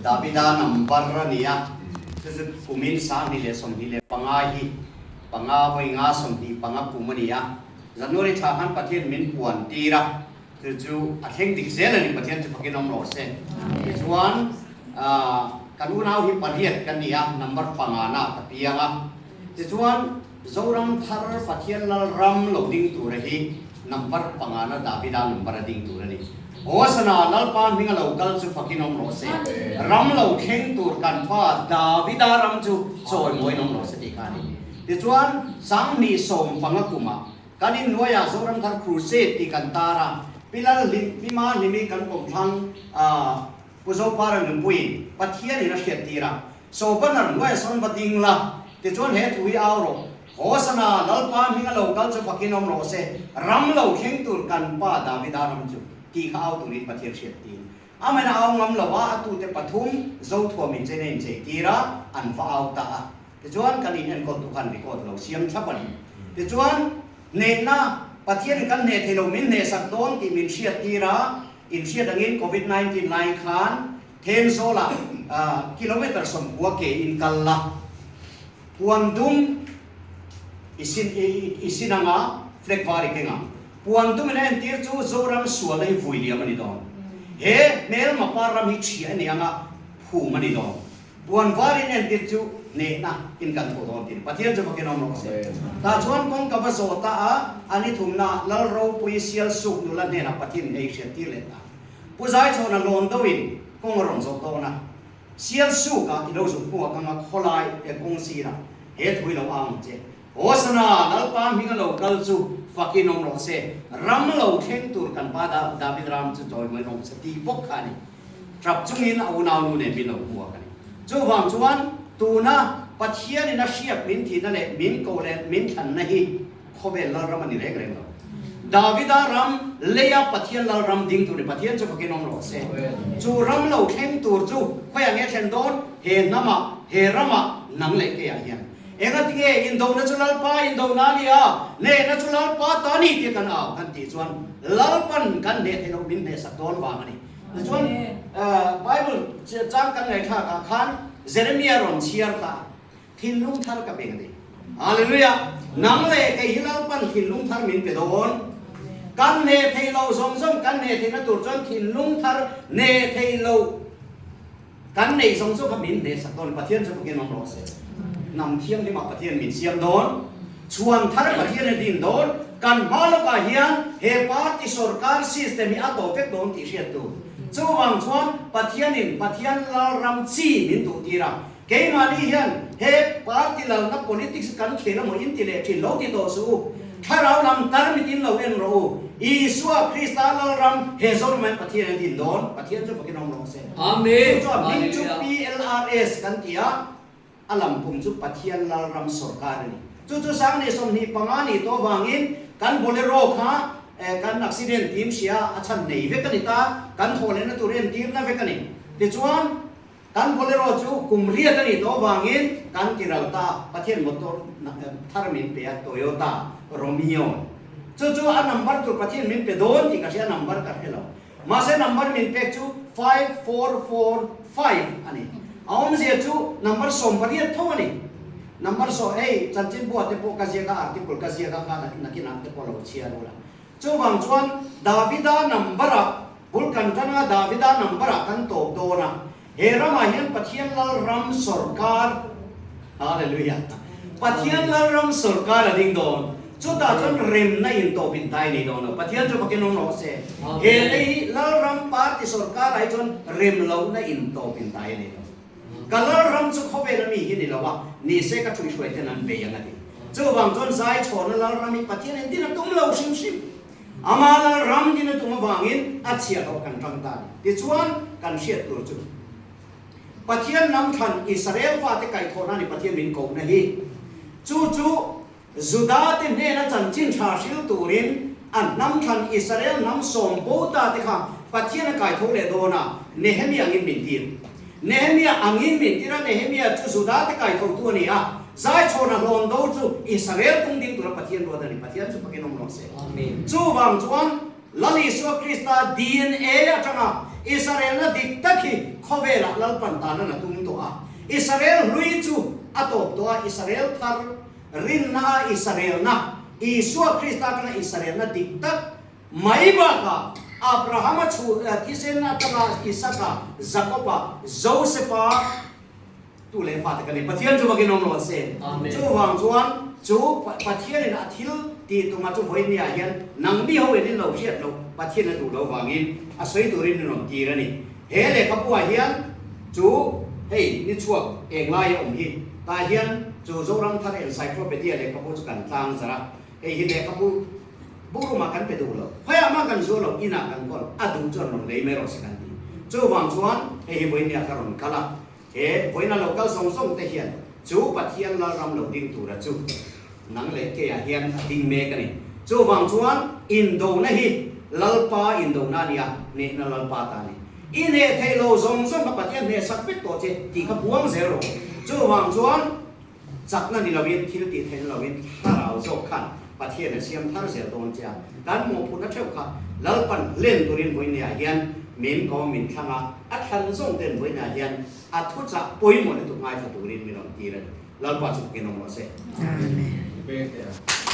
Davida number a ni a, chu chu kumin 2025 hi panga vawi nga 25 kum a ni a, January thla khan Pathian min puan tir a, chu chu a thleng dik zel a ni, Pathian chu fakin awm rawh se. Tichuan kan unau hi pariat kan ni a, number pangana ka piang a, tichuan Zoram thar Pathian lal ram lo ding tura hi number pangana Davida number a ding tur a ni. Hosana Lalpa hminga lo kal chu fakin awm rawh se. Ram lo thleng tur kan pa Davida ram chu chawi mawiin awm rawh se tih kha a ni. Tichuan 2015 kumah kan inhnuaiah Zoram thar Crusade tih kan tar a, Pi Lal Hlim, Pi Ma Hlimi kan kawmthlang Pu Zopara nunpuiin Pathianin a hriattir a, So banner hnuaia sawn va ding la, tichuan he thu hi au rawh, Hosana, Lalpa hminga lo kal chu fakin awm rawh se, ram lo thleng tur kan pa Davida ram chu, tih kha au turin Pathian hriattir. Amen a au ngam lo a, a tute pathum Zothuam incheina incheitir a, an va au ta a. Tichuan kan in enkawl tu khan record lo siam thlap a ni. Tichuan hnehna, Pathianin kan hneh thei lo min hnehsak dawn tih min hriattir a, Inhriat angin Covid 19 lai khan Thenzawlah kilometre 90 ke in kal la, puan dum i sin i sin anga flag var i keng ang. Puan dum in a entir chu Zoram sualna hi vui liam a ni dawn. He hmelma par ram hi chhia a ni anga phum a ni dawn. Puan var in entir chu hnehna in kan thaw dawn tin Pathian chu fakin awm rawh se. Tah chuan kawng ka va zawh ta a, a ni thumna Lal ropui sial suk nula hnenah Pathian ei hriat tir leh ta. Pu Zaichhawna lawn do in kawng a rawn zawh dawn a, sial suk ah i lo zuk hnuah ka nga khawlai e kawng sirah he thu i lo ang che. Hosana, Lalpa hminga lo kal chu fakin awm rawh se, ram lo thleng tur kan pa David ram chu chawimawi rawh se tih bawk kha a ni. Trap chungin a unaunu nen min lo hmu a ka ni. Chuvang chuan tuna Pathianin a hriat min thihna leh min koh leh min thlanna hi khawvel lalram a ni reng reng lo. Davida ram leia Pathian lalram ding tur ni Pathian chu fakin awm rawh se. Chu ram lo thleng tur chu khawiah nge thlen dawn? He hnamah, he ramah, nang leh keiah hian. Engatinge indona chu Lalpa indona a ni a, hnehna chu Lalpa ta a ni tih kan au kan tih chuan Lalpan kan hneh theih loh min hnehsak dawn vang a ni. Tichuan Bible chang kan ngaihthlak ah khan Jeremia rawn chhiar ta a, thinlung thar ka pe a ti. Hallelujah! Nang leh kei hi Lalpan thinlung thar min pe dawn. Kan hneh theih loh zawng zawng kan hneh theihna tur chuan thinlung thar hneh theih loh kan neih zawng zawng kha min hnehsak dawn. Pathian chu fakin awm rawh se. Hnam thianghlimah Pathian min siam dawn. Chhuan thar Pathian a din dawn. Kan hma lawkah hian he party sorkar system hi a tawp vek dawn tih hriat tur. Chuvang chuan Pathianin Pathian Lalram chi min duh tir a. Keimahni hian he party lalna politics kan khel emaw in ti leh thin lo ti tawh suh u. Thlarau lam tarmit in lo en rawh u. Isua Krista Lalram he Zoramah hian Pathian a din dawn. Pathian chu fakin awm rawh se. Amen. Chu chuan hming chu Hallelujah. PLRS kan ti a, a lam pum chu Pathian Lalram sawrkar a ni. Chu chu 2025 ni tawh vangin kan Bolero kha kan accident tim hria a chhan nei vek a ni ta, kan thawh lehna tur entirna vek a ni. Tichuan kan Bolero chu kum riat a nih tawh vangin kan ti ral ta a, Pathian motor thar min pe a, Toyota Romeo. Chu chu a number tur Pathian min pe dawn tih ka hria, number ka hre lo. Mahse number min pek chu 5445 a ni. A awmzia chu number 18 tho a ni. Number saw hei chanchinbua te pawh ka ziak a, article ka ziak a kha nakinah te pawh lo chhiar ula. Chuvang chuan Davida number ah bul kan tan a, Davida number ah kan tawp dawn a. He ramah hian Pathian Lalram sawrkar, Hallelujah, Pathian Lalram sawrkar a ding dawn. Chutah chuan remna in tawp in tai nei dawn lo. Pathian chu fakin awm rawh se. He lei hi Lalram party sawrkar ah hi chuan rem lohna in tawp in tai nei lo. Ka Lalram chu khawvel a mi hi ni lo a, ni se ka thuihhruai ten an bei ang a ti. Chuvang chuan zai chhawna Lalram hi Pathian in din a tum lo hrim hrim. Ama Lalram din a tum avangin a chhiahhlawh kan tang ta a ni. Tichuan kan hriat tur chu Pathian lam thlan Israel fate kaihthawhna ni Pathian min kohna hi chu chu Juda te hnena chanchin tha hril turin a hnam thlan Israel hnam sawm bo ta te kha Pathian a kai tho leh dawn a, Nehemia angin min tir. Nehemia angin min tir a, Nehemia chu Juda te kai tho tu a ni a, zaichhawn a hlawn do chu Israel tung ding tura Pathian ruat a ni. Pathian chu fakin awm rawh se. Amen. Chuvang chuan Lal Isua Krista DNA atanga. Israelna dik tak hi khawvelah Lalpan tanan a tum tawh a. Israel hlui chu a tawp tawh a, Israel thar rinna a Israelna, Isua Krista atanga Israelna dik tak mai bakah Abrahama chhu thisen atanga Isaka, Jakoba, Josefa, Tu leh fate ka ni. Pathian chu vakin awm rawh se. Chuvang chuan chu Pathianin a thil tih tumah chu vawiin niah hian nangni ho in in lo hriat loh Pathian a duh lo vangin a sawi turin min rawn tir a ni. He lehkhabuah hian chu hei ni chhuak eng lai a awm hi tah hian chu Zoram Thar Encyclopedia lehkhabu chu kan tlang zarh a. Hei hi lehkhabu bookroom-ah kan pe duh lo. Khawiah mah kan zuar lo, inah kan kawl. A duh chuan rawn lei mai rawh se kan ti. Chuvang chuan hei hi vawiin niah ka rawn kal a. He vawiina lo kal zawng zawng te hian chu Pathian Lalram lo ding tura chu nang leh keiah hian a ding mek a ni. Chuvang chuan indona hi Lalpa indona a ni a, hnehna Lalpa ta a ni. I hneh theih lo zawng zawng kha Pathian hneh sak vek tawh che tih kha puang zel rawh. Chuvang chuan Chakna ni loin, thil tih theihna loin thlarau zawk khan Pathian a siam thar zel dawn che a. Kan mawhphurhna theuh kha Lalpan hlen turin vawineah hian min ko min thlang a, a thlan zawng ten vawineah hian a thuchah pawimawh lutuk ngaithla turin min rawn tir a ni. Lalpa chu fakin awm rawh se. Amen.